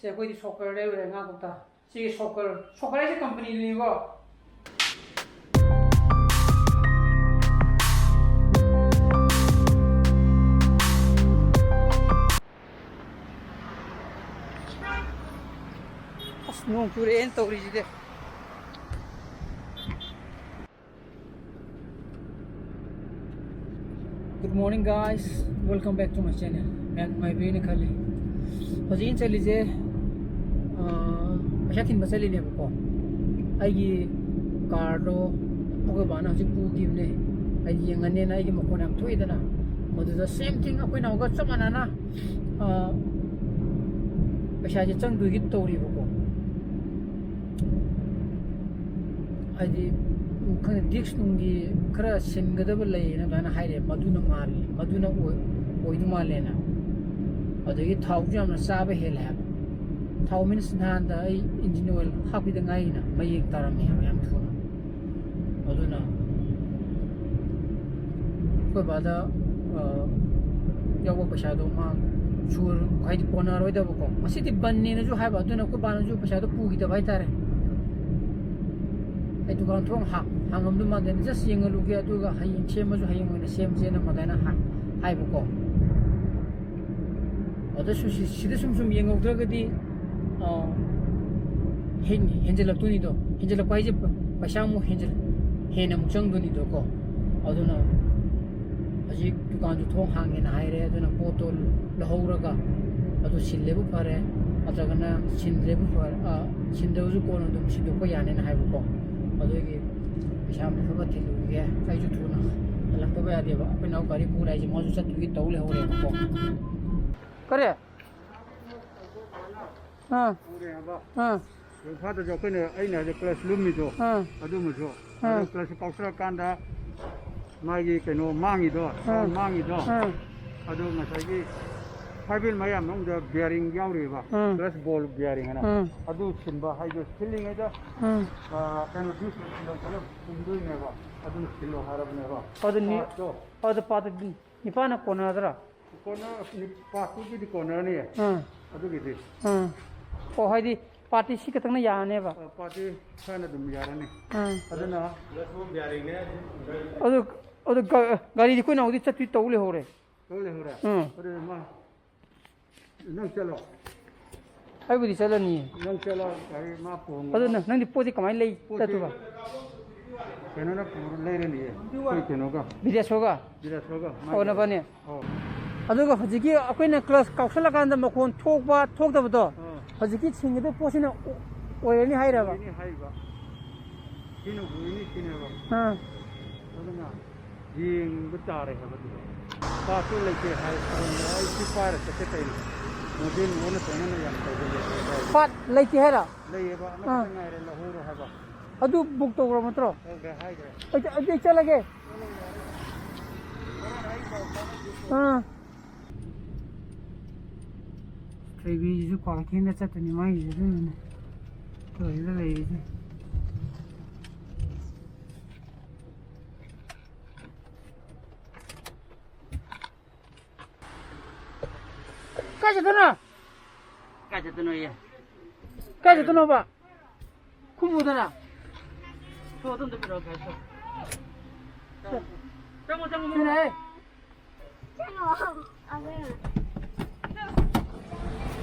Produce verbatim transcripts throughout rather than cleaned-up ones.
ꯑꯩꯈꯣꯏꯗꯤ ꯁꯣꯀꯔ ꯂꯩꯔꯨꯔꯦ ꯑꯉꯥꯡ ꯀꯧꯇ꯫ ꯁꯤ ꯁꯣꯀꯔ, ꯁꯣꯀꯔ ꯍꯥꯏꯁꯦ ꯀꯝꯄꯅꯤꯗꯨꯅꯤꯀꯣ꯫ ꯑꯁ, ꯅꯣꯡ ꯆꯨꯔꯛꯑꯦꯅ ꯇꯧꯔꯤꯁꯤꯗꯤ꯫ Good morning, guys. Welcome back to my channel. ꯃꯌꯥꯝ ꯅꯨꯡꯉꯥꯏꯕꯤꯔꯤꯅ ꯈꯜꯂꯤ꯫ ꯍꯧꯖꯤꯛ ꯑꯩꯅ ꯆꯠꯂꯤꯁꯦ, ꯑꯥ, ꯄꯩꯁꯥ ꯊꯤꯟꯕ ꯆꯠꯂꯤꯅꯦꯕꯀꯣ꯫ ꯑꯩꯒꯤ ꯀꯥꯔꯗꯣ ꯑꯩꯈꯣꯏ ꯕꯥꯅ ꯍꯧꯖꯤꯛ ꯄꯨꯈꯤꯕꯅꯦ꯫ ꯑꯩ ꯌꯦꯡꯉꯅꯦꯅ ꯑꯩꯒꯤ ꯃꯈꯣꯟ ꯌꯥꯝ ꯊꯣꯛꯏꯗꯅ꯫ ꯃꯗꯨꯗ same thing ꯑꯩꯈꯣꯏ ꯅꯥꯎꯒ ꯆꯞ ꯃꯥꯟꯅꯅ, ꯑꯥ, ꯄꯩꯁꯥꯁꯦ ꯆꯪꯗꯣꯏꯒꯤ ꯇꯧꯔꯤꯕꯀꯣ꯫ ꯍꯥꯏꯗꯤ, ꯈꯪꯗꯦ, ꯗꯤꯁꯛ ꯅꯨꯡꯒꯤ ꯈꯔ ꯁꯤꯟꯒꯗꯕ ꯂꯩꯌꯦꯅ ꯑꯗꯨꯃꯥꯏꯅ ꯍꯥꯏꯔꯛꯑꯦ꯫ ꯃꯗꯨꯅ ꯃꯥꯜꯂꯤ, ꯃꯗꯨꯅ ꯑꯣꯏ-, ꯑꯣꯏꯗꯧ ꯃꯥꯜꯂꯦꯅ꯫ ꯑꯗꯒꯤ ꯊꯥꯎꯁꯨ ꯌꯥꯝꯅ ꯆꯥꯕ ꯍꯦꯜꯂꯦ ꯍꯥꯏꯕ꯫ ꯊꯥꯎ means ꯅꯍꯥꯟꯗ ꯑꯩ engine oil ꯍꯥꯞꯄꯤꯗ ꯉꯥꯏꯔꯤꯅ ꯃꯌꯦꯡ ꯇꯥꯔꯝꯃꯦ ꯍꯥꯏꯕ ꯌꯥꯝ ꯊꯨꯅ꯫ ꯑꯗꯨꯅ ꯑꯩꯈꯣꯏ ꯕꯥꯗ, ꯑ, ꯌꯥꯎꯕ ꯄꯩꯁꯥꯗꯣ ꯃꯥ ꯁꯨꯔ-, ꯍꯥꯏꯗꯤ ꯀꯣꯟꯅꯔꯣꯏꯗꯕꯀꯣ꯫ ꯉꯁꯤꯗꯤ ꯕꯟꯅꯦꯅꯁꯨ ꯍꯥꯏꯕ, ꯑꯗꯨꯅ ꯑꯩꯈꯣꯏ ꯕꯥꯅꯁꯨ ꯄꯩꯁꯥꯗꯣ ꯄꯨꯈꯤꯗꯕ ꯍꯥꯏꯇꯥꯔꯦ꯫ ꯑꯩ ꯗꯨꯀꯥꯟ ꯊꯣꯡ ꯍꯥꯡ-, ꯍꯥꯡꯉꯝꯗꯧ ꯃꯥꯟꯗꯦꯅ just ꯌꯦꯡꯍꯜꯂꯨꯒꯦ, ꯑꯗꯨꯒ ꯍꯌꯦꯡ ꯁꯦꯝꯃꯁꯨ ꯍꯌꯦꯡ ꯑꯣꯏꯅ ꯁꯦꯝꯁꯦꯅ ꯑꯗꯨꯃꯥꯏꯅ ꯍꯥꯏ-, ꯍꯥꯏꯕꯀꯣ꯫ ꯑꯗ ꯁꯨ-, ꯁꯤ-, ꯁꯤꯗ ꯁꯨꯝ ꯁꯨꯝ ꯌꯦꯡꯍꯧꯗ꯭ꯔꯒꯗꯤ, ꯑ, ꯍꯦꯟ-, ꯍꯦꯟꯖꯜꯂꯛꯇꯣꯏꯅꯤꯗꯣ꯫ ꯍꯦꯟꯖꯜꯂꯛꯄ ꯍꯥꯏꯁꯦ ꯄ-, ꯄꯩꯁꯥ ꯑꯃꯨꯛ ꯍꯦꯟꯖꯜ-, ꯍꯦꯟꯅ ꯑꯃꯨꯛ ꯆꯪꯗꯣꯏꯅꯤꯗꯣꯀꯣ꯫ ꯑꯗꯨꯅ ꯍꯧꯖꯤꯛ ꯗꯨꯀꯥꯟꯁꯨ ꯊꯣꯡ ꯍꯥꯡꯉꯦꯅ ꯍꯥꯏꯔꯦ, ꯑꯗꯨꯅ ꯄꯣꯠꯇꯣ ꯂꯧꯍꯧꯔꯒ ꯑꯗꯨ ꯁꯤꯜꯂꯦꯕꯨ ꯐꯔꯦ, ꯅꯠꯇ꯭ꯔꯒꯅ ꯁꯤꯟꯗ꯭ꯔꯦꯕꯨ ꯐꯔꯦ, ꯑ, ꯁꯤꯟꯗ꯭ꯔꯁꯨ ꯀꯣꯟꯅ ꯑꯗꯨꯝ ꯁꯤꯟꯗꯣꯛꯄ ꯌꯥꯅꯦꯅ ꯍꯥꯏꯕꯀꯣ꯫ ꯑꯗꯨꯒꯤ ꯄꯩꯁꯥ ꯑꯝꯇ ꯈꯔ ꯊꯤꯜꯂꯨꯈꯤꯒꯦ꯫ ꯑꯩꯁꯨ ꯊꯨꯅ ꯍꯜꯂꯛꯇꯕ ꯌꯥꯗꯦꯕ꯫ ꯑꯩꯈꯣꯏ ꯏꯅꯥꯎ ꯒꯥꯔꯤ ꯄꯨꯔ ꯍꯥꯏꯁꯦ ꯃꯥꯁꯨ ꯆꯠꯇꯨꯒꯤ ꯇꯧ ꯂꯩꯍꯧꯔꯦꯕꯀꯣ꯫ ꯀꯔꯤ? ꯑꯥ꯫ ꯄꯨꯔꯦ ꯍꯥꯏꯕ꯫ ꯑꯥ꯫ ꯏꯝꯐꯥꯜꯗꯁꯨ ꯑꯩꯈꯣꯏꯅ, ꯑꯩꯅ ꯍꯥꯏꯗꯤ clutch ꯂꯨꯝꯃꯤꯗꯣ, ꯑꯥ꯫ ꯑꯗꯨꯃꯁꯨ꯫ ꯑꯥ꯫ ꯑꯗꯨ clutch ꯀꯥꯎꯊꯔꯀꯥꯟꯗ ꯃꯥꯒꯤ ꯀꯩꯅꯣ ꯃꯥꯡꯉꯤꯗꯣ, ꯑꯥ꯫ ꯃꯥꯡꯉꯤꯗꯣ꯫ ꯑꯥ꯫ ꯑꯗꯨ ꯉꯁꯥꯏꯒꯤ flywheel ꯃꯌꯥꯝ ꯃꯅꯨꯡꯗ bearing ꯌꯥꯎꯔꯤꯕ, ꯑꯥ꯫ Clutch ball bearing ꯍꯥꯏꯅ꯫ ꯑꯥ꯫ ꯑꯗꯨ ꯁꯤꯟꯕ ꯍꯥꯏꯗꯣ ꯁꯤꯜꯂꯤꯉꯩꯗ, ꯑꯥ꯫ ꯑ, ꯀꯩꯅꯣ, disc ꯂꯧꯈꯠꯂ ꯁꯤꯟꯗꯣꯏꯅꯦꯕ꯫ ꯑꯗꯨꯅ ꯁꯤꯜꯂꯣ ꯍꯥꯏꯔꯕꯅꯦꯕ꯫ ꯑꯗꯨ ꯅꯤ-, partꯇꯣ꯫ ꯑꯗꯨ part ꯅꯤꯄꯥꯟꯅ ꯀꯣꯟꯅꯗ꯭ꯔꯥ? ꯀꯣꯟꯅ, partꯇꯨꯒꯤꯗꯤ ꯀꯣꯟꯅꯔꯅꯤ꯫ ꯑꯥ꯫ ꯑꯗꯨꯒꯤꯗꯤ꯫ ꯑꯥ꯫ ꯑꯣ, ꯍꯥꯏꯗꯤ ꯄꯥꯔꯇꯤ ꯁꯤ ꯈꯛꯇꯪꯅ ꯌꯥꯔꯅꯦꯕ? ꯑ, ꯄꯥꯔꯇꯤ ꯈꯔꯅ ꯑꯗꯨꯝ ꯌꯥꯔꯅꯤ꯫ ꯑꯥ꯫ ꯑꯗꯨꯅ ꯑꯗꯨ, ꯑꯗꯨ ꯒ-, ꯒꯥꯔꯤꯗꯤ ꯑꯩꯈꯣꯏ ꯅꯥꯎꯗꯤ ꯆꯠꯇꯤ ꯇꯧ ꯂꯩꯍꯧꯔꯦ꯫ ꯇꯧ ꯂꯩꯍꯧꯔꯦ? ꯎꯝ꯫ ꯑꯗꯨ ꯃꯥ, ꯅꯪ ꯆꯠꯂꯣ꯫ ꯑꯩꯕꯨꯗꯤ ꯆꯠꯂꯅꯤ꯫ ꯅꯪ ꯆꯠꯂꯣ, ꯒꯥꯔꯤ ꯃꯥ ꯄꯨꯍꯣꯡꯉꯣ꯫ ꯑꯗꯨ ꯅꯪ, ꯅꯪꯗꯤ ꯄꯣꯠꯇꯤ ꯀꯃꯥꯏꯅ ꯂꯩ ꯄꯣꯠꯇꯤ ꯆꯠꯇꯣꯏꯕ? ꯀꯩꯅꯣꯅ ꯄꯨꯔ ꯂꯩꯔꯅꯤꯌꯦ, ꯑꯩꯈꯣꯏ ꯀꯩꯅꯣꯒ꯫ ꯕꯤꯗ꯭ꯌꯥꯁꯣꯒ? ꯕꯤꯗ꯭ꯌꯥꯁꯣꯒ, ꯃꯥꯒꯤ꯫ ꯑꯣ, ꯅꯕꯥꯅꯤ? ꯑꯣ꯫ ꯑꯗꯨꯒ ꯍꯧꯖꯤꯛꯀꯤ ꯑꯩꯈꯣꯏꯅ ꯀ꯭ꯂꯆ ꯀꯥꯎꯁꯜꯂꯀꯥꯟꯗ ꯃꯈꯣꯟ ꯊꯣꯛꯄ ꯊꯣꯛꯇꯕꯗꯣ, ꯑꯥ꯫ ꯍꯧꯖꯤꯛꯀꯤ ꯁꯤꯡꯒꯗꯕ ꯄꯣꯠꯁꯤꯅ ꯑꯣ-, ꯑꯣꯏꯔꯅꯤ ꯍꯥꯏꯔꯕ? ꯑꯣꯏꯔꯅꯤ ꯍꯥꯏꯔꯤꯕ꯫ ꯁꯤꯅ ꯑꯣꯏꯔꯅꯤ ꯁꯤꯅꯦꯕ꯫ ꯑꯥ꯫ ꯑꯗꯨꯅ ꯌꯦꯡꯕ ꯇꯥꯔꯦ ꯍꯥꯏꯕꯗꯨꯗ꯫ ꯄꯥꯠꯁꯨ ꯂꯩꯇꯦ ꯍꯥꯏ, ꯑꯩ ꯁꯤ ꯄꯥꯏꯔ ꯆꯠꯀꯦ ꯇꯧꯔꯤꯅꯤ꯫ ꯃꯣꯗꯦꯜ ꯑꯣꯟꯅ ꯇꯩꯅꯅ ꯌꯥꯝ ꯇꯧꯕ ꯂꯩꯇꯦ ꯍꯥꯏ꯫ ꯄꯥꯠ ꯂꯩꯇꯦ ꯍꯥꯏꯔꯣ? ꯂꯩꯌꯦꯕ, ꯑꯥ꯫ ꯑꯃꯈꯛꯇ ꯉꯥꯏꯔꯦ, ꯂꯧꯍꯧꯔꯣ ꯍꯥꯏꯕ꯫ ꯑꯗꯨ ꯕꯨꯛ ꯇꯧꯈ꯭ꯔꯕ ꯅꯠꯇ꯭ꯔꯣ? ꯇꯧꯈ꯭ꯔꯦ ꯍꯥꯏꯈ꯭ꯔꯦ꯫ ꯑꯩ ꯆ-, ꯑꯩ ꯆꯠꯂꯒꯦ꯫ ꯑꯥ꯫ ꯊꯣꯏꯕꯤꯁꯤꯁꯨ ꯀ꯭ꯋꯥꯀꯩꯊꯦꯜꯗ ꯆꯠꯇꯣꯏꯅꯤ, ꯃꯥꯒꯤꯁꯨ ꯑꯗꯨꯅꯅꯦ ꯊꯣꯏꯕꯤꯗ ꯂꯩꯔꯤꯁꯦ꯫ ꯀꯥꯏ ꯆꯠꯇꯣꯏꯅꯣ? ꯀꯥꯏ ꯆꯠꯇꯣꯏꯅꯣꯌꯦ? ꯀꯥꯏ ꯆꯠꯇꯣꯏꯅꯣꯕ? ꯈꯨꯝꯃꯨꯗꯅ꯫ ꯊꯣ, ꯑꯗꯣꯝꯗ ꯄꯤꯔꯛꯑꯣ, ꯒꯥꯔꯤ ꯊꯣ꯫ ꯆꯪꯉꯣ, ꯆꯪꯉꯣ, ꯃꯃꯥ꯫ ꯆꯠꯂꯣꯍꯦ꯫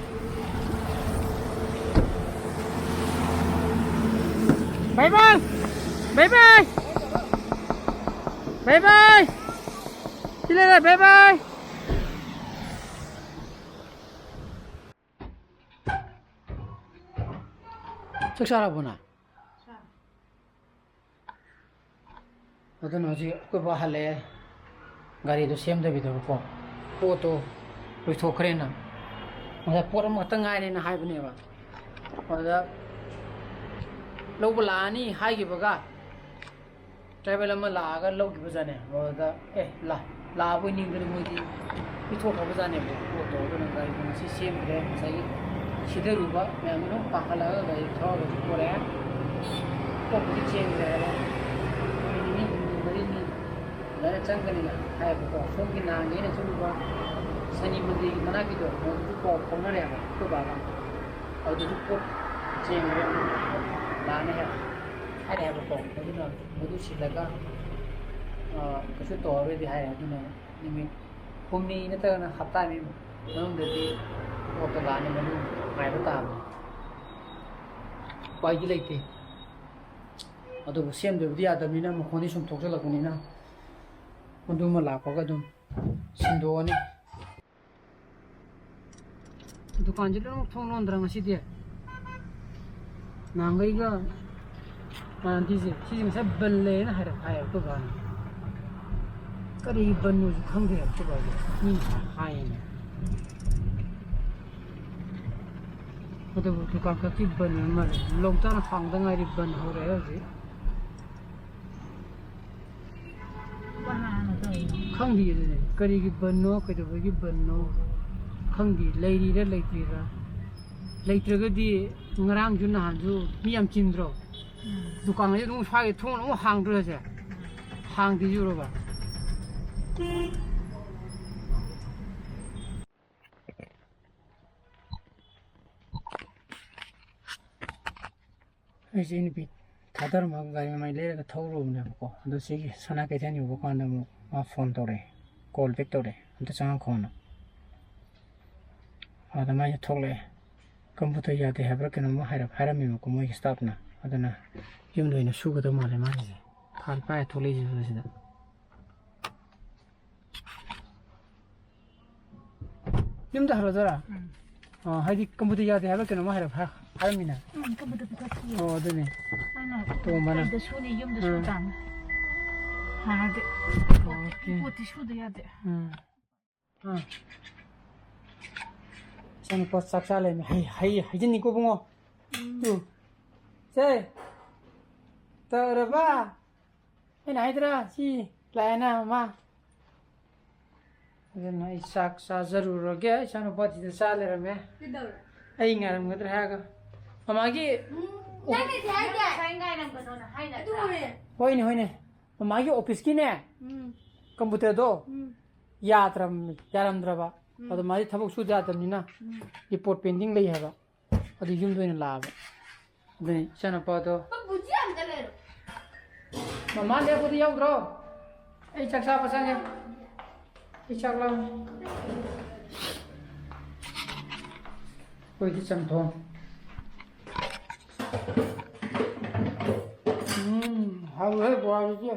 ꯕꯥꯏ ꯕꯥꯏ꯫ ꯕꯥꯏ ꯕꯥꯏ꯫ ꯕꯥꯏ ꯕꯥꯏ꯫ ꯁꯤ ꯂꯩꯔꯦ, ꯕꯥꯏ ꯕꯥꯏ꯫ ꯆꯥꯛ ꯆꯥꯔꯕꯣ ꯅꯪ? ꯑꯗꯨꯅ ꯍꯧꯖꯤꯛ ꯑꯩꯈꯣꯏ ꯕꯥ ꯍꯜꯂꯛꯑꯦ, ꯒꯥꯔꯤꯗꯣ ꯁꯦꯝꯗꯕꯤꯗꯕꯀꯣ, ꯄꯣꯠꯇꯣ ꯂꯣꯏꯊꯣꯛꯈ꯭ꯔꯦꯅ꯫ ꯉꯁꯥꯏ ꯄꯣꯠ ꯑꯃꯈꯛꯇ ꯉꯥꯏꯔꯦꯅ ꯍꯥꯏꯕꯅꯦꯕ꯫ ꯑꯗꯨꯗ ꯂꯧꯕ ꯂꯥꯛꯑꯅꯤ ꯍꯥꯏꯈꯤꯕꯒ, ꯇ꯭ꯔꯥꯏꯕꯦꯜ ꯑꯃ ꯂꯥꯛꯑꯒ ꯂꯧꯈꯤꯕꯖꯥꯠꯅꯦ꯫ ꯑꯗꯨꯗ, ꯑꯦ, ꯂꯥ-, ꯂꯥꯛꯑꯕꯣꯏ ꯅꯤꯡꯗꯅ ꯃꯣꯏꯗꯤ ꯄꯤꯊꯣꯛꯈ꯭ꯔꯕꯖꯥꯠꯅꯦꯕ ꯄꯣꯠꯇꯣ꯫ ꯑꯗꯨꯅ ꯒꯥꯔꯤꯗꯣ ꯉꯁꯤ ꯁꯦꯝꯗ꯭ꯔꯦ꯫ ꯉꯁꯥꯏꯒꯤ ꯁꯤꯗꯔꯨꯕ ꯃꯌꯥꯝꯗꯣ ꯂꯣꯏ ꯄꯥꯈꯠꯂꯒ ꯒꯥꯔꯤ ꯊꯧꯔꯒꯁꯨ ꯄꯣꯔꯛꯑꯦ꯫ ꯄꯣꯠꯄꯨꯗꯤ ꯆꯦꯟꯈ꯭ꯔꯦ ꯍꯥꯏꯕ꯫ ꯅꯨꯃꯤꯠ ꯅꯤꯅꯤ, ꯍꯨꯝꯅꯤ, ꯃꯔꯤꯅꯤ ꯑꯗꯨꯃꯥꯏꯅ ꯆꯪꯒꯅꯤꯅ ꯍꯥꯏꯌꯦꯕꯀꯣ꯫ ꯁꯣꯝꯒꯤ ꯅꯍꯥꯟꯒꯤ ꯑꯩꯅ ꯆꯠꯂꯨꯕ ꯁꯅꯤ ꯃꯟꯗꯤꯔꯒꯤ ꯃꯅꯥꯛꯀꯤꯗꯣ, ꯑꯗꯨꯁꯨ ꯄꯥꯎ ꯐꯥꯎꯅꯔꯦ ꯍꯥꯏꯕ ꯑꯩꯈꯣꯏ ꯕꯥꯒ꯫ ꯑꯗꯨꯗꯤ ꯄꯣꯠ ꯆꯦꯟꯈ꯭ꯔꯦ, ꯂꯥꯛꯅꯤ ꯍꯥꯏ-, ꯍꯥꯏꯔꯦ ꯍꯥꯏꯕꯀꯣ꯫ ꯑꯗꯨꯅ ꯃꯗꯨ ꯁꯤꯜꯂꯒ, ꯑ, ꯀꯩꯁꯨ ꯇꯧꯔꯔꯣꯏꯗꯤ ꯍꯥꯏꯔꯦ꯫ ꯑꯗꯨꯅ ꯅꯨꯃꯤꯠ ꯍꯨꯝꯅꯤ ꯅꯠꯇ꯭ꯔꯒꯅ ꯍꯞꯇꯥ ꯑꯃꯒꯤ ꯃꯅꯨꯡꯗꯗꯤ ꯄꯣꯠꯇꯣ ꯂꯥꯛꯑꯅꯤ, ꯃꯗꯨ ꯉꯥꯏꯕ ꯇꯥꯕꯅꯤ꯫ ꯎꯄꯥꯏꯗꯤ ꯂꯩꯇꯦ꯫ ꯑꯗꯨꯕꯨ ꯁꯦꯝꯗꯕꯗꯤ ꯌꯥꯗꯕꯅꯤꯅ, ꯃꯈꯣꯟꯗꯤ ꯁꯨꯝ ꯊꯣꯛꯆꯜꯂꯛꯄꯅꯤꯅ, ꯃꯗꯨꯃ ꯂꯥꯛꯄꯒ ꯑꯗꯨꯝ ꯁꯤꯟꯗꯣꯛꯑꯅꯤ꯫ ꯗꯨꯀꯥꯟꯁꯦ ꯂꯣꯏꯅꯃꯛ ꯊꯣꯡ ꯂꯣꯟꯗ꯭ꯔꯥ ꯉꯁꯤꯗꯤ? ꯅꯍꯥꯟꯈꯩꯒ ꯃꯥꯟꯅꯗꯤꯁꯦ꯫ ꯁꯤꯁꯦ ꯉꯁꯥꯏ ꯕꯟ ꯂꯩꯌꯦꯅ ꯍꯥꯏꯔꯞ ꯍꯥꯏꯌꯦ ꯑꯩꯈꯣꯏ ꯕꯥꯅ꯫ ꯀꯔꯤ ꯕꯟꯅꯣꯁꯨ ꯈꯪꯗꯦ ꯑꯩꯈꯣꯏ ꯕꯥꯁꯦ꯫ ꯃꯤꯅ ꯍꯥꯏꯌꯦꯅ꯫ ꯑꯗꯨꯕꯨ ꯗꯨꯀꯥꯟ ꯈꯛꯀꯤ ꯕꯟ ꯑꯣꯏꯔ ꯃꯥꯜꯂꯦ꯫ ꯂꯣꯡꯇꯥꯅ ꯍꯥꯡꯗ ꯉꯥꯏꯔꯤ, ꯕꯟ ꯍꯧꯔꯛꯑꯦ ꯍꯧꯖꯤꯛ꯫ ꯈꯪꯗꯦ ꯑꯗꯨꯅꯦ꯫ ꯀꯔꯤꯒꯤ ꯕꯟꯅꯣ, ꯀꯩꯗꯧꯕꯒꯤ ꯕꯟꯅꯣ ꯈꯪꯗꯦ꯫ ꯂꯩꯔꯤꯔ ꯂꯩꯇ꯭ꯔꯤꯔ? ꯂꯩꯇ꯭ꯔꯒꯗꯤ ꯉꯔꯥꯡꯁꯨ ꯅꯍꯥꯟꯁꯨ ꯃꯤ ꯌꯥꯝ ꯆꯤꯟꯗ꯭ꯔꯣ? ꯎꯝ꯫ ꯗꯨꯀꯥꯟꯁꯦ ꯑꯗꯨꯝ ꯁ꯭ꯋꯥꯏꯒꯤ ꯊꯣꯡ ꯑꯃꯨꯛ ꯍꯥꯡꯗ꯭ꯔꯁꯦ? ꯎꯝ꯫ ꯍꯥꯡꯗꯦ ꯌꯨꯔꯕ? ꯑꯩꯁꯦ ꯅꯨꯄꯤ ꯊꯥꯗꯔꯝꯃꯒ ꯒꯥꯔꯤ ꯃꯃꯥꯏ ꯂꯩꯔꯒ ꯊꯧꯔꯨꯕꯅꯦꯕꯀꯣ꯫ ꯑꯗꯣ ꯁꯤꯒꯤ ꯁꯅꯥ ꯀꯩꯊꯦꯜ ꯌꯧꯕ ꯀꯥꯟꯗ ꯑꯃꯨꯛ ꯃꯥ ꯐꯣꯟ ꯇꯧꯔꯛꯑꯦ, ꯀꯣꯜ ꯕꯦꯛ ꯇꯧꯔꯛꯑꯦ, "ꯑꯝꯇ ꯆꯪꯉꯛꯈꯣꯅ"꯫ ꯑꯗ ꯃꯥꯁꯦ ꯊꯣꯛꯂꯛꯑꯦ꯫ ꯀꯝꯄ꯭ꯌꯨꯇꯔ ꯌꯥꯗꯦ ꯍꯥꯏꯕ꯭ꯔꯥ ꯀꯩꯅꯣꯝꯃ ꯍꯥꯏꯔꯞ ꯍꯥꯏꯔꯝꯃꯦꯕꯀꯣ ꯃꯣꯏꯒꯤ ꯁ꯭ꯇꯥꯐꯅ꯫ ꯑꯗꯨꯅ ꯌꯨꯝꯗ ꯑꯣꯏꯅ ꯁꯨꯒꯗꯧ ꯃꯥꯜꯂꯦ ꯃꯥꯒꯤꯁꯦ꯫ ꯐꯥꯏꯜ ꯄꯥꯏꯔ ꯊꯣꯛꯂꯛꯏꯁꯦ ꯁꯤꯗ꯫ ꯌꯨꯝꯗ ꯍꯜꯂꯗꯣꯏꯔꯥ? ꯎꯝ꯫ ꯑꯣ, ꯍꯥꯏꯗꯤ ꯀꯝꯄ꯭ꯌꯨꯇꯔ ꯌꯥꯗꯦ ꯍꯥꯏꯕ꯭ꯔꯥ ꯀꯩꯅꯣꯝꯃ ꯍꯥꯏꯔꯞ ꯍꯥꯏ-, ꯍꯥꯏꯔꯝꯃꯤꯅ꯫ ꯎꯝ, ꯀꯝꯄ꯭ꯌꯨꯇꯔ ꯄꯨꯈꯠꯈꯤꯌꯦ꯫ ꯑꯣ, ꯑꯗꯨꯅꯦ꯫ ꯑꯩꯅ ꯇꯣꯝꯕꯅ꯫ ꯀꯩꯗ ꯁꯨꯅꯤ, ꯌꯨꯝꯗ ꯎꯝ꯫ ꯁꯨ ꯇꯥꯅꯤ꯫ ꯍꯥꯟꯅꯗꯤ ꯑꯣꯀꯦ꯫ ꯄꯣꯠꯇꯤ ꯁꯨꯗ ꯌꯥꯗꯦ꯫ ꯎꯝ꯫ ꯑꯥ꯫ ꯏꯆꯥꯅꯨꯄꯥ ꯆꯥꯛ ꯆꯥ ꯂꯩꯔꯝꯃꯦ꯫ ꯍꯩ, ꯍꯩ, ꯍꯩꯖꯤꯟꯅꯤꯀꯣ ꯏꯕꯨꯡꯉꯣ꯫ ꯎꯝ꯫ ꯇꯨ꯫ ꯁꯦ꯫ ꯇꯧꯔꯕ? ꯑꯩꯅ ꯍꯥꯏꯗ꯭ꯔꯥ ꯁꯤ ꯂꯥꯛꯑꯦꯅ ꯃꯃꯥ? ꯑꯗꯨꯅ ꯑꯩ ꯆꯥꯛ ꯆꯥꯖꯔꯨꯔꯒꯦ꯫ ꯏꯆꯥꯅꯨꯄꯥ ꯁꯤꯗ ꯆꯥ ꯂꯩꯔꯝꯃꯦ꯫ ꯀꯩꯗꯧꯔꯦ? ꯑꯩ ꯉꯥꯏꯔꯝꯒꯗ꯭ꯔꯥ ꯍꯥꯏꯔꯒ ꯃꯃꯥꯒꯤ ꯎꯝ, ꯅꯪꯅꯗꯤ ꯍꯥꯏꯗꯦ꯫ ꯉꯁꯥꯏ ꯉꯥꯏꯔꯝꯒꯅꯣꯅ ꯍꯥꯏꯅ ꯑꯗꯨ ꯅꯠꯇ꯭ꯔꯥ? ꯍꯣꯏꯅꯦ, ꯍꯣꯏꯅꯦ꯫ ꯃꯃꯥꯒꯤ ꯑꯣꯐꯤꯁꯀꯤꯅꯦ ꯎꯝ꯫ ꯀꯝꯄ꯭ꯌꯨꯇꯔꯗꯣ ꯎꯝ꯫ ꯌꯥꯗ꯭ꯔꯝ-, ꯌꯥꯔꯝꯗ꯭ꯔꯕ꯫ ꯎꯝ꯫ ꯑꯗꯣ ꯃꯥꯗꯤ ꯊꯕꯛ ꯁꯨꯗ ꯌꯥꯗꯕꯅꯤꯅ ꯎꯝ꯫ ꯔꯤꯄꯣꯔꯠ ꯄꯦꯟꯗꯤꯡ ꯂꯩ ꯍꯥꯏꯕ꯫ ꯑꯗꯨ ꯌꯨꯝꯗ ꯑꯣꯏꯅ ꯂꯥꯛꯑꯕ꯫ ꯑꯗꯨꯅꯤ ꯏꯆꯥꯅꯨꯄꯥꯗꯣ꯫ ꯕꯨꯖꯤꯌꯥ ꯑꯝꯇ ꯂꯩꯔꯣ꯫ ꯃꯃꯥ ꯂꯦꯞꯄꯗꯤ ꯌꯥꯎꯗ꯭ꯔꯣ? ꯑꯩ ꯆꯥꯛ ꯆꯥꯕ ꯆꯪꯉꯦ꯫ ꯑꯩ ꯆꯥꯛ ꯂꯥꯝꯃꯦ꯫ ꯑꯩꯈꯣꯏꯗꯤ ꯆꯝꯊꯣꯡ꯫ ꯎꯝ, ꯍꯥꯎꯋꯦ ꯕꯣꯔꯥꯁꯤꯗꯤ꯫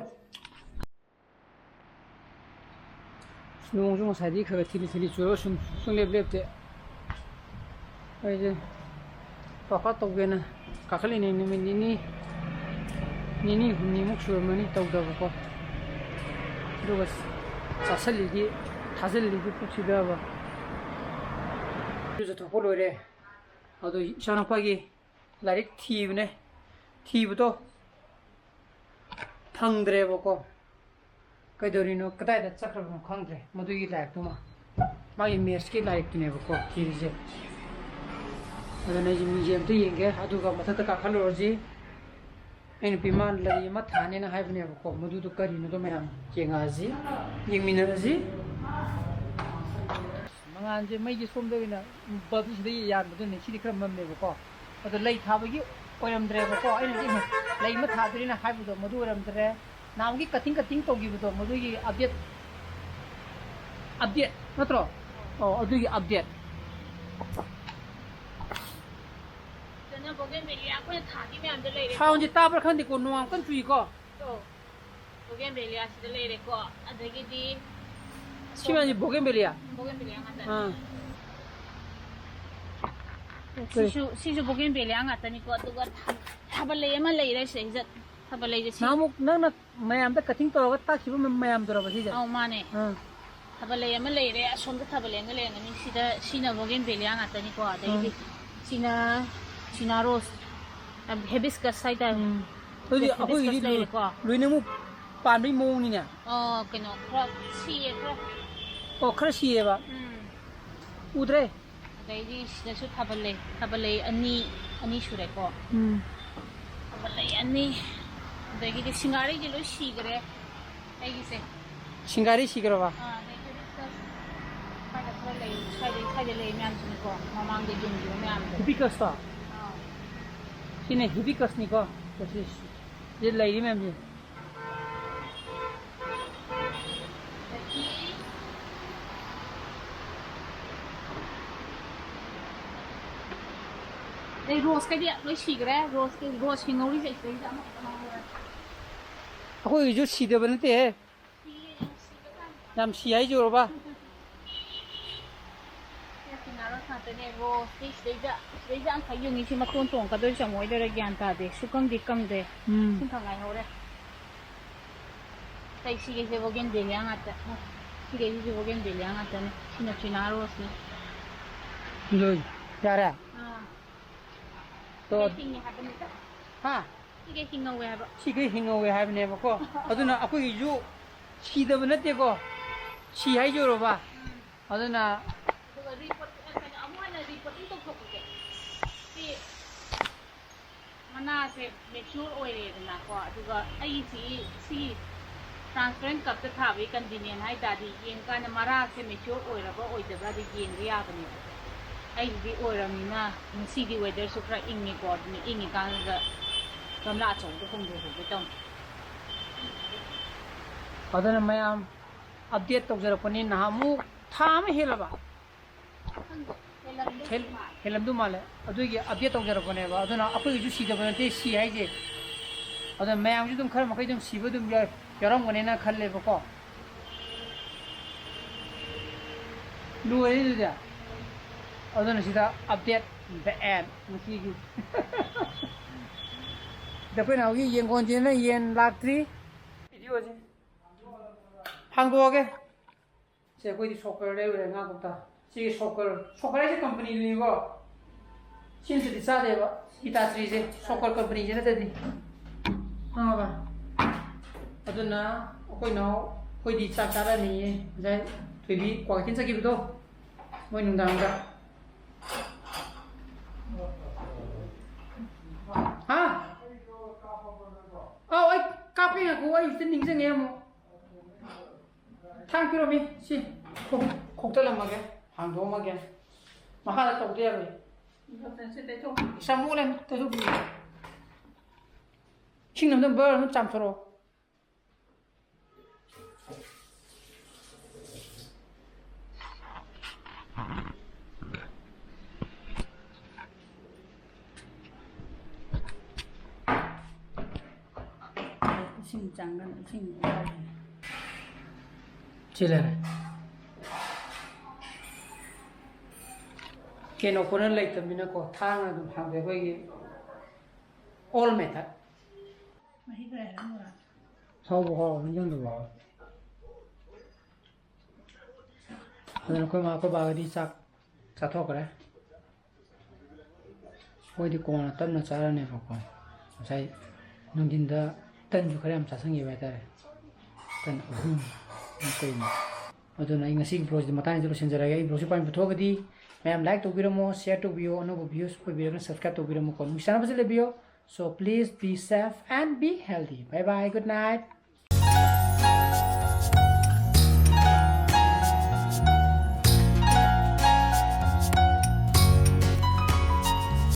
ꯅꯣꯡꯁꯨ ꯉꯁꯥꯏꯗꯤ ꯈꯔ ꯈꯔ ꯊꯤꯂꯤ ꯊꯤꯂꯤ ꯆꯨꯔꯒ ꯁꯨꯝ ꯁꯨꯡꯂꯦꯞ ꯂꯦꯞꯇꯦ꯫ ꯑꯩꯁꯦ ꯋꯥꯛꯑꯥꯎꯠ ꯇꯧꯒꯦꯅ ꯀꯥꯈꯠꯂꯤꯅꯦ꯫ ꯅꯨꯃꯤꯠ ꯅꯤꯅꯤ, ꯅꯤꯅꯤ ꯍꯨꯝꯅꯤꯃꯨꯛ ꯁꯨꯔꯝꯃꯅꯤ ꯇꯧꯗꯕꯀꯣ꯫ ꯑꯗꯨꯒ ꯆꯥꯁꯜꯂꯤꯗꯤ, ꯊꯥꯖꯤꯜꯂꯤꯗꯤ ꯄꯨꯛꯁꯤꯗꯕ꯫ ꯑꯗꯨꯁꯨ ꯊꯣꯛꯄ ꯂꯣꯏꯔꯦ꯫ ꯑꯗꯣ ꯏꯆꯥꯅꯨꯄꯥꯒꯤ ꯂꯥꯏꯔꯤꯛ ꯊꯤꯕꯅꯦ꯫ ꯊꯤꯕꯗꯣ ꯐꯪꯗ꯭ꯔꯦꯕꯀꯣ꯫ ꯀꯩꯗꯧꯔꯤꯅꯣ, ꯀꯗꯥꯏꯗ ꯆꯠꯈ꯭ꯔꯕꯅꯣ ꯈꯪꯗ꯭ꯔꯦ ꯃꯗꯨꯒꯤ ꯂꯥꯏꯔꯤꯛꯇꯨꯃ꯫ ꯃꯥꯒꯤ ꯃꯦꯠꯁꯀꯤ ꯂꯥꯏꯔꯤꯛꯇꯨꯅꯦꯕꯀꯣ ꯊꯤꯔꯤꯁꯦ꯫ ꯑꯗꯨꯅ ꯑꯩꯁꯦ ꯃ꯭ꯌꯨꯖꯤꯌꯝꯗ ꯌꯦꯡꯒꯦ, ꯑꯗꯨꯒ ꯃꯊꯛꯇ ꯀꯥꯈꯠꯂꯨꯔꯁꯤ꯫ ꯑꯩ ꯅꯨꯄꯤ ꯃꯥꯅ ꯂꯩ ꯑꯃ ꯊꯥꯅꯦꯅ ꯍꯥꯏꯕꯅꯦꯕꯀꯣ, ꯃꯗꯨꯗꯣ ꯀꯔꯤꯅꯣꯗꯣ ꯃꯌꯥꯝ ꯌꯦꯡꯉꯛꯑꯁꯤ, ꯌꯦꯡꯃꯤꯟꯅꯔꯁꯤ꯫ ꯃꯉꯥꯜꯁꯦ ꯃꯩꯁꯦ ꯁꯣꯝꯗ ꯑꯣꯏꯅ ꯕꯜꯕꯁꯤꯗ ꯌꯥꯟꯕꯗꯨꯅꯦ, ꯁꯤꯗꯤ ꯈꯔ ꯃꯝꯃꯦꯕꯀꯣ꯫ ꯑꯗꯣ ꯂꯩ ꯊꯥꯕꯒꯤ ꯑꯣꯏꯔꯝꯗ꯭ꯔꯦꯕꯀꯣ, ꯑꯩꯅ ꯍꯧꯖꯤꯛ ꯂꯩ ꯑꯃ ꯊꯥꯗꯣꯏꯅ ꯍꯥꯏꯕꯗꯣ ꯃꯗꯨ ꯑꯣꯏꯔꯝꯗ꯭ꯔꯦ꯫ ꯅꯍꯥꯟꯒꯤ ꯀꯠꯇꯤꯡ ꯀꯠꯇꯤꯡ ꯇꯧꯈꯤꯕꯗꯣ ꯃꯗꯨꯒꯤ ꯑꯞꯗꯦꯠ, ꯑꯞꯗꯦꯠ ꯅꯠꯇ꯭ꯔꯣ? ꯑꯣ, ꯑꯗꯨꯒꯤ ꯑꯞꯗꯦꯠ꯫ ꯁꯤꯗꯅ ꯕꯣꯒꯦꯟꯚꯤꯂꯤꯌꯥ ꯑꯩꯈꯣꯏꯅ ꯊꯥꯕꯤ ꯃꯌꯥꯝꯗꯣ ꯂꯩꯔꯦ꯫ ꯁꯥꯎꯟꯁꯦ ꯇꯥꯕ꯭ꯔꯥ ꯈꯪꯗꯦꯀꯣ, ꯅꯣꯡ ꯌꯥꯝ ꯀꯟꯅ ꯆꯨꯏꯀꯣ꯫ ꯑꯣ, ꯕꯣꯒꯦꯟꯚꯤꯂꯤꯌꯥꯁꯤꯗ ꯂꯩꯔꯦꯀꯣ꯫ ꯑꯗꯒꯤꯗꯤ ꯁꯤ ꯃꯌꯥꯝꯁꯦ ꯕꯣꯒꯦꯟꯚꯤꯂꯤꯌꯥ? ꯕꯣꯒꯦꯟꯚꯤꯂꯤꯌꯥ ꯉꯥꯛꯇꯅꯦ꯫ ꯑꯥ꯫ ꯁꯤꯁꯨ, ꯁꯤꯁꯨ ꯕꯣꯒꯦꯟꯚꯤꯂꯤꯌꯥ ꯉꯥꯛꯇꯅꯤꯀꯣ꯫ ꯑꯗꯨꯒ ꯊꯥ-, ꯊꯥꯕꯜꯂꯩ ꯑꯃ ꯂꯩꯔꯦ ꯁꯤꯗꯩꯁꯤꯗ꯫ ꯊꯥꯕꯜꯂꯩꯁꯦ ꯁꯤ ꯅꯍꯥꯟꯃꯨꯛ ꯅꯪꯅ ꯃꯌꯥꯝꯗ ꯀꯠꯇꯤꯡ ꯇꯧꯔꯒ ꯇꯥꯛꯈꯤꯕ ꯃ-, ꯃꯌꯥꯝꯗꯨꯔꯕ ꯁꯤꯁꯦ? ꯑꯧ, ꯃꯥꯅꯦ꯫ ꯑꯥ꯫ ꯊꯥꯕꯜꯂꯩ ꯑꯃ ꯂꯩꯔꯦ, ꯑꯁꯣꯝꯗ ꯊꯥꯕꯜꯂꯩ ꯑꯃꯒ ꯂꯩꯔꯝꯒꯅꯤ꯫ ꯁꯤꯗ, ꯁꯤꯅ ꯕꯣꯒꯦꯟꯚꯤꯂꯤꯌꯥ ꯉꯥꯛꯇꯅꯤꯀꯣ꯫ ꯑꯗꯒꯤꯗꯤ ꯑꯥ꯫ ꯁꯤꯅ, ꯁꯤꯅ ꯔꯣꯁ, ꯍꯥꯏꯕꯗꯤ ꯍꯦꯕꯤꯁꯀꯁ ꯍꯥꯏꯇꯥꯔꯦ꯫ ꯎꯝ꯫ ꯑꯗꯨꯗꯤ ꯍꯦꯕꯤꯁꯀꯁ ꯑꯩꯈꯣꯏꯒꯤꯗꯤ ꯂꯣꯏ-, ꯂꯩꯔꯦꯀꯣ꯫ ꯂꯣꯏꯅꯃꯛ ꯄꯥꯟꯕꯒꯤ ꯃꯑꯣꯡꯅꯤꯅꯦ꯫ ꯑꯣ, ꯀꯩꯅꯣ, ꯈꯔ ꯁꯤꯌꯦ, ꯈꯔ꯫ ꯑꯣ, ꯈꯔ ꯁꯤꯌꯦꯕ꯫ ꯎꯝ꯫ ꯎꯗ꯭ꯔꯦ꯫ ꯑꯗꯩꯗꯤ ꯁꯤꯗꯁꯨ ꯊꯥꯕꯜꯂꯩ, ꯊꯥꯕꯜꯂꯩ ꯑꯅꯤ, ꯑꯅꯤ ꯁꯨꯔꯦꯀꯣ꯫ ꯎꯝ꯫ ꯊꯥꯕꯜꯂꯩ ꯑꯅꯤ꯫ ꯑꯗꯒꯤꯗꯤ ꯁꯤꯡꯒꯥꯔꯩꯗꯤ ꯂꯣꯏ ꯁꯤꯈ꯭ꯔꯦ ꯑꯩꯒꯤꯁꯦ꯫ ꯁꯤꯡꯒꯥꯔꯩ ꯁꯤꯈ꯭ꯔꯕ? ꯑꯥ, ꯑꯗꯩ ꯍꯦꯕꯤꯁꯀꯁ ꯁ꯭ꯋꯥꯏꯗ ꯂꯩ, ꯁ꯭ꯋꯥꯏꯗ, ꯁ꯭ꯋꯥꯏꯗ ꯂꯩ ꯃꯌꯥꯝꯁꯤꯅꯀꯣ, ꯃꯃꯥꯡꯗ ꯌꯨꯝꯈꯤꯕ ꯃꯌꯥꯝꯗꯣ꯫ Hibiscus ꯇꯣ? ꯑꯥ꯫ ꯁꯤꯅ hibiscus ꯅꯤꯀꯣ꯫ ꯁꯤ, ꯁꯤ, ꯁꯤ ꯂꯩꯔꯤ ꯃꯌꯥꯝꯁꯦ꯫ ꯑꯗꯒꯤ, ꯑꯗꯩ rose ꯀꯩꯗꯤ ꯂꯣꯏ ꯁꯤꯈ꯭ꯔꯦ꯫ Rose ꯀꯩ, rose ꯍꯤꯡꯍꯧꯔꯤꯁꯦ ꯁꯤꯗꯩꯗ ꯑꯃꯈꯛꯇ ꯉꯥꯏꯍꯧꯔꯦ꯫ ꯑꯩꯈꯣꯏꯒꯤꯁꯨ ꯁꯤꯗꯕ ꯅꯠꯇꯦꯍꯦ꯫ ꯁꯤꯌꯦ, ꯁꯤꯕ ꯀꯥꯟꯗ꯫ ꯌꯥꯝ ꯁꯤ ꯍꯥꯏꯖꯨꯔꯕ? ꯁꯤ ꯆꯤꯅꯥ rose ꯉꯥꯛꯇꯅꯦ꯫ Rose ꯁꯤ ꯁꯤꯗꯩꯗ, ꯁꯤꯗꯩꯗ ꯑꯃꯈꯛ ꯌꯨꯡꯉꯤ꯫ ꯁꯤ ꯃꯇꯣꯟ ꯇꯣꯡꯉꯛꯀꯗꯣꯏꯔ ꯆꯣꯡꯉꯛꯑꯣꯏꯗꯣꯏꯔ ꯒ꯭ꯌꯥꯟ ꯇꯥꯗꯦ꯫ ꯁꯨꯀꯪꯗꯤ ꯀꯪꯗꯦ꯫ ꯎꯝ꯫ ꯁꯤꯈꯛ ꯉꯥꯏꯍꯧꯔꯦ꯫ ꯑꯇꯩ ꯁꯤꯈꯩꯁꯦ bougainvillea ꯉꯥꯛꯇ꯫ ꯁꯤꯈꯩꯁꯤꯁꯨ bougainvillea ꯉꯥꯛꯇꯅꯦ꯫ ꯁꯤꯅ ꯆꯤꯅꯥ rose ꯅꯦ꯫ ꯑꯗꯨ ꯌꯥꯔꯦ? ꯑꯥ꯫ ꯇꯣ-, ꯁꯤꯈꯩ ꯍꯤꯡꯉꯦ ꯍꯥꯏꯕꯅꯤꯗ꯫ ꯍꯥ? ꯁꯤꯈꯩ ꯍꯤꯡꯍꯧꯋꯦ ꯍꯥꯏꯕ꯫ ꯁꯤꯈꯩ ꯍꯤꯡꯍꯧꯋꯦ ꯍꯥꯏꯕꯅꯦꯕꯀꯣ꯫ ꯑꯗꯨꯅ ꯑꯩꯈꯣꯏꯒꯤꯁꯨ ꯁꯤꯗꯕ ꯅꯠꯇꯦꯀꯣ꯫ ꯁꯤ ꯍꯥꯏꯖꯨꯔꯕ? ꯎꯝ꯫ ꯑꯗꯨꯅ ꯑꯗꯨꯒ repot-, ꯑ, ꯀꯩꯅꯣ, ꯑꯃꯨꯛ ꯍꯟꯅ repotting ꯇꯧꯊꯣꯛꯄꯁꯦ꯫ ꯁꯤ ꯃꯅꯥꯁꯦ mature ꯑꯣꯏꯔꯦꯗꯅꯀꯣ, ꯑꯗꯨꯒ ꯑꯩꯁꯤ, ꯁꯤ transparent cup ꯇ ꯊꯥꯕꯒꯤ convenient ꯍꯥꯏ ꯇꯥꯔꯗꯤ, ꯌꯦꯡꯀꯥꯟꯗ ꯃꯔꯥꯁꯦ mature ꯑꯣꯏꯔꯕ ꯑꯣꯏꯗꯕ꯭ꯔꯥꯗꯤ ꯌꯦꯡꯕ ꯌꯥꯕꯅꯦꯕ꯫ ꯑꯩꯒꯤꯗꯤ ꯑꯣꯏꯔꯕꯅꯤꯅ, ꯉꯁꯤꯗꯤ weather ꯁꯨ ꯈꯔ ꯏꯪꯉꯦꯀꯣ, ꯑꯗꯨꯅ ꯏꯪꯉꯤꯀꯥꯟꯗꯨꯗ ꯒꯝꯂꯥ ꯑꯆꯧꯕꯗ ꯍꯣꯡꯗꯣꯛꯍꯧꯒꯦ ꯇꯧꯅꯤ꯫ ꯑꯗꯨꯅ ꯃꯌꯥꯝ update ꯇꯧꯖꯔꯛꯄꯅꯤ꯫ ꯅꯍꯥꯟꯃꯨꯛ ꯊꯥ ꯑꯃ ꯍꯦꯜꯂꯕ? ꯈꯪꯗꯦ, ꯍꯦꯜꯂꯝꯗꯧ ꯍꯦꯜ-, ꯃꯥꯜꯂꯦ꯫ ꯍꯦꯜꯂꯝꯗꯧ ꯃꯥꯜꯂꯦ꯫ ꯑꯗꯨꯒꯤ update ꯇꯧꯖꯔꯛꯄꯅꯦꯕ꯫ ꯑꯗꯨꯅ ꯑꯩꯈꯣꯏꯒꯤꯁꯨ ꯁꯤꯗꯕ ꯅꯠꯇꯦ ꯁꯤ ꯍꯥꯏꯁꯦ꯫ ꯑꯗꯨꯅ ꯃꯌꯥꯝꯁꯨ ꯑꯗꯨꯝ ꯈꯔ ꯃꯈꯩ ꯑꯗꯨꯝ ꯁꯤꯕ ꯑꯗꯨꯝ ꯌꯥꯎ-, ꯌꯥꯎꯔꯝꯒꯅꯦꯅ ꯈꯜꯂꯦꯕꯀꯣ꯫ ꯂꯣꯏꯔꯦ ꯑꯗꯨꯗꯤ꯫ ꯑꯗꯨꯅ ꯁꯤꯗ update the end ꯉꯁꯤꯒꯤ꯫ ꯑꯗ ꯑꯩꯈꯣꯏ ꯅꯥꯎꯒꯤ ꯌꯦꯟꯒꯣꯟꯁꯤꯅ ꯌꯦꯟ ꯂꯥꯛꯇ꯭ꯔꯤ꯫ Video ꯁꯦ ꯍꯥꯡꯗꯣꯛꯑꯒꯦ꯫ ꯁꯦ, ꯑꯩꯈꯣꯏꯗꯤ soccer ꯂꯩꯔꯨꯔꯦ ꯉꯥ ꯀꯧꯇꯥ꯫ ꯁꯤ soccer, soccer ꯍꯥꯏꯁꯦ company ꯗꯨꯅꯤꯀꯣ꯫ ꯁꯤ ꯅꯠꯇ꯭ꯔꯗꯤ ꯆꯥꯗꯦꯕ꯫ Hitachi ꯁꯦ soccer company ꯁꯦ ꯅꯠꯇ꯭ꯔꯗꯤ꯫ ꯈꯪꯉꯕ? ꯑꯗꯨꯅ ꯑꯩꯈꯣꯏ ꯅꯥꯎ, ꯑꯩꯈꯣꯏꯗꯤ ꯆꯥꯛ ꯆꯥꯔꯅꯤꯌꯦ꯫ ꯉꯁꯥꯏ ꯊꯣꯏꯕꯤ ꯀ꯭ꯋꯥꯀꯩꯊꯦꯜ ꯆꯠꯈꯤꯕꯗꯣ, ꯃꯣꯏ ꯅꯨꯡꯗꯥꯡꯗ꯫ ꯍꯥ? ꯑꯧ, ꯑꯩ ꯀꯥꯞꯄꯦ, ꯉꯥꯏꯈꯣ, ꯑꯩ ꯍꯧꯖꯤꯛꯇ ꯅꯤꯡꯁꯤꯡꯉꯦ ꯑꯃꯨꯛ꯫ ꯊꯥꯡ ꯄꯤꯔꯝꯃꯤ ꯁꯤ ꯈꯣꯛ-, ꯈꯣꯛꯇꯠꯂꯝꯃꯒꯦ꯫ ꯍꯥꯡꯗꯣꯛꯑꯝꯃꯒꯦ꯫ ꯃꯈꯥꯗ ꯇꯧꯗ ꯌꯥꯔꯣꯏ꯫ ꯁꯥꯃꯨ ꯂꯩ, ꯇꯩꯊꯣꯛꯄꯤꯌꯨ꯫ ꯏꯁꯤꯡ ꯑꯝꯇ ꯕꯔ ꯑꯃ ꯆꯥꯝꯊꯣꯔꯛꯑꯣ꯫ ꯏꯁꯤꯡ ꯆꯪꯒꯅꯤ, ꯏꯁꯤꯡ ꯌꯥꯎꯔꯤ꯫ ꯁꯤ ꯂꯩꯔꯦ꯫ ꯀꯩꯅꯣ, ꯀꯣꯟꯅ ꯂꯩꯇꯕꯅꯤꯅꯀꯣ, ꯊꯥꯡꯅ ꯑꯗꯨꯝ ꯍꯥꯡꯗꯣꯛꯑꯦ ꯑꯩꯈꯣꯏꯒꯤ꯫ All method꯫ ꯃꯍꯤ ꯈꯔ ꯍꯥꯏꯔꯝꯃꯨꯔꯥ? ꯍꯥꯎꯕꯨ ꯍꯥꯎꯔꯕ ꯏꯟꯖꯥꯡꯗꯨꯕꯣ꯫ ꯑꯗꯨꯅ ꯑꯩꯈꯣꯏ ꯃꯥ ꯑꯩꯈꯣꯏ ꯕꯥꯒꯗꯤ ꯆꯥꯛ ꯆꯥꯊꯣꯛꯈ꯭ꯔꯦ꯫ ꯃꯣꯏꯗꯤ ꯀꯣꯟꯅ ꯇꯞꯅ ꯆꯥꯔꯅꯦꯕꯀꯣ꯫ ꯉꯁꯥꯏ ꯅꯨꯡꯊꯤꯟꯗ ꯇꯟꯁꯨ ꯈꯔ ꯌꯥꯝ ꯆꯥꯁꯤꯟꯈꯤꯕ ꯍꯥꯏꯇꯥꯔꯦ꯫ ꯇꯟ ꯑꯍꯨꯝ ꯀꯩꯅꯣ꯫ ꯑꯗꯨꯅ ꯑꯩ ꯉꯁꯤꯒꯤ vlogꯁꯤꯗꯤ ꯃꯇꯥꯡꯁꯤꯗ ꯂꯣꯏꯁꯤꯟꯖꯔꯒꯦ꯫ ꯑꯩ vlogꯁꯤ ꯄꯥꯝꯕꯤꯕ ꯊꯣꯛꯑꯒꯗꯤ ꯃꯌꯥꯝ like ꯇꯧꯕꯤꯔꯝꯃꯣ, share ꯇꯧꯕꯤꯌꯣ, ꯑꯅꯧꯕ views ꯑꯣꯏꯕꯤꯔꯒꯅ subscribe ꯇꯧꯕꯤꯔꯝꯃꯣꯀꯣ꯫ ꯅꯨꯡꯁꯤ ꯆꯥꯟꯅꯕꯁꯦ ꯂꯩꯕꯤꯌꯣ꯫ So please be safe and be healthy. Bye bye, good night.